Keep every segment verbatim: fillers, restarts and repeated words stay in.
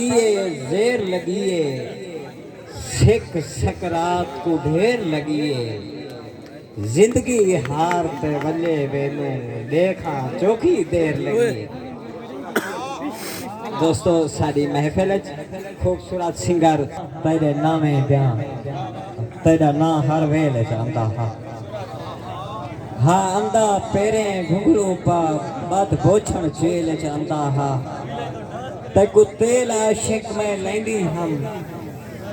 لڳیے، زیر لڳیے، سک سکرات کوں ڈھیر لڳیے۔ زندگی ہار تے ولے وینوں، ݙیکھاں چوکھی دیر لڳیے۔ دوستو، ساݙی محفل اچ خوبصورت سنگر تیݙے ناویں دیاں، تیݙا ناں ہر ویل اچ آندا ہا۔ ہا آندا پیریں گھنگھرو پا، ٻدھ بوچھݨ جیل اچ آندا ہا۔ تیکوں تیل عاشق میں لیندی ہم،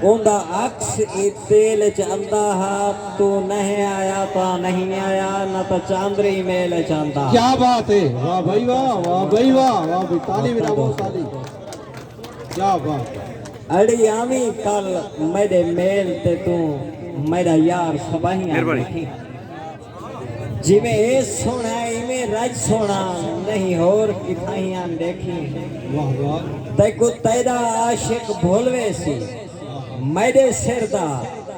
اوندا عکس ای تیل اچ آندا ہا۔ توں نہ آیا تاں نہیں آیا، نہ تاں چاندری میل اچ آندا۔ کیا بات ہے، واہ بھائی واہ، واہ بھائی واہ، واہ بھائی، تالی وڄاوو، تالی۔ کیا بات ہے۔ اڑی آویں کل میݙے میل تے توں، میݙا یار سپاہیاں مہربانی۔ ݙیکھیں۔ جیویں اے سوہݨا، ایویں رڄ سوہݨا، نہیں ہور کتھاہیاں ݙیکھیں۔ واہ واہ۔ تیکوں تیݙا عاشق بھل ویسی، میݙے سر دا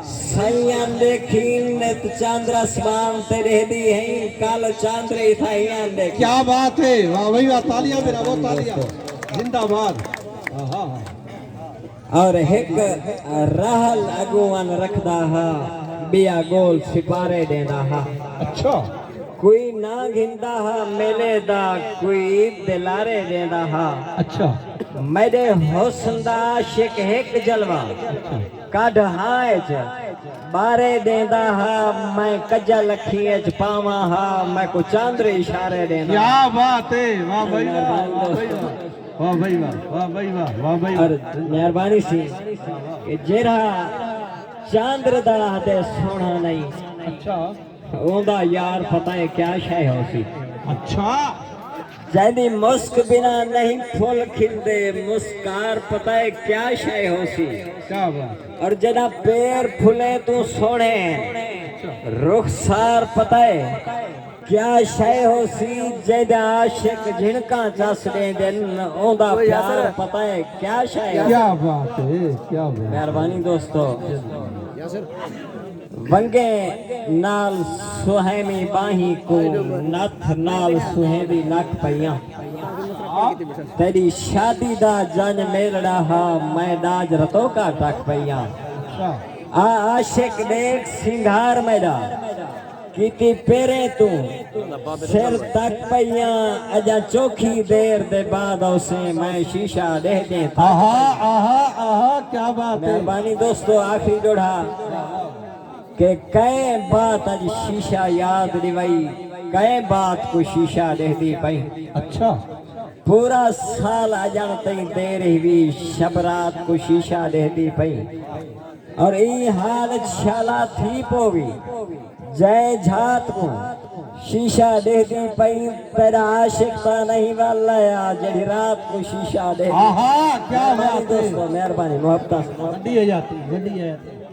سائیاں ݙیکھیں۔ نت چندر اسمان تے ݙیہدی ہئیں، کل چاندر اتھاہیاں ݙیکھیں۔ کیا بات ہے، واہ بھائی واہ، تالیاں مہربانی، تالیاں۔ زندہ باد۔ آہا۔ اور ہک رحل اڳوں ون رکھدا ہا، ٻیا ڳول سپارے ݙیندا ہا۔ اچھا۔ کوئی ناں گھندا ہا میلے دا، کوئی عید دے لارے ݙیندا ہا۔ اچھا۔ میݙے حسن دا عاشق ہک جلوہ، اچھا، کڈھ ہاں اچ ٻارے ݙیندا ہا۔ میں کڄل اکھیں اچ پاواں ہا، میکوں چاندر اشارے ݙیندا ہا۔ کیا بات ہے، واہ بھائی واہ، واہ بھائی واہ۔ واہ بھائی واہ، واہ بھائی واہ، واہ بھائی واہ۔ اور مہربانی سی کہ جیڑھا چاندر دا آہدے سوہݨا نئیں، اچھا، اوندا یار پتہ ہے کیا شے ہوسی۔ اچھا۔ جیندی مسک بنا نہیں پھل کھلدے، مسکار پتہ ہے کیا شے ہوسی۔ کیا بات۔ اور جݙاں پیر پھلے توں سوہݨے، اچھا، رخسار پتہ ہے کیا شے ہوسی؟ جیندا عاشق جھنکاں چس ݙیندن، اوندا او یاسر۔ پیار پتہ ہے کیا شے ہوسی؟ کیا بات ہے، کیا بات ہے۔ مہربانی دوستو۔ ونگیں نال سہیمی ٻاہیں کوں، نتھ نال سہیمی لک پئیاں۔ تیݙی شادی دا جنج میلڑا ہا، میں ݙاج رتوکا ٹک پئیاں۔ آ عاشق ݙیکھ سنگھار میݙا، کیتی پیریں توں سر تک پئیاں۔ اڄاں چوکھی دیر دے بعد اوسیں، میں شیشہ ݙیہدیں تک۔ آہا، آہا، آہا، کیا بات ہے۔ مہربانی دوستو، آخری ݙوہڑا کہ کئیں بات اڄ شیشہ یاد ݙیوائی، کئیں بات کوں شیشہ ݙیہدی پئی۔ اچھا۔ پورا سال اڄݨ تئیں دیر ہوئی، شب رات کوں شیشہ ݙیہدی پئی۔ اور ایں حال اچ شالا تھی پووی، جئیں جھات کوں شیشہ ݙیہدی پئی۔ تیݙا عاشق تاں نہیں ول آیا، جیڑھی رات کوں شیشہ ݙیہدی۔ آہا، کیا بات ہے۔ مہربانی دوستو، مہربانی، محبتاں۔ وݙی حیاتی، وݙی حیاتی۔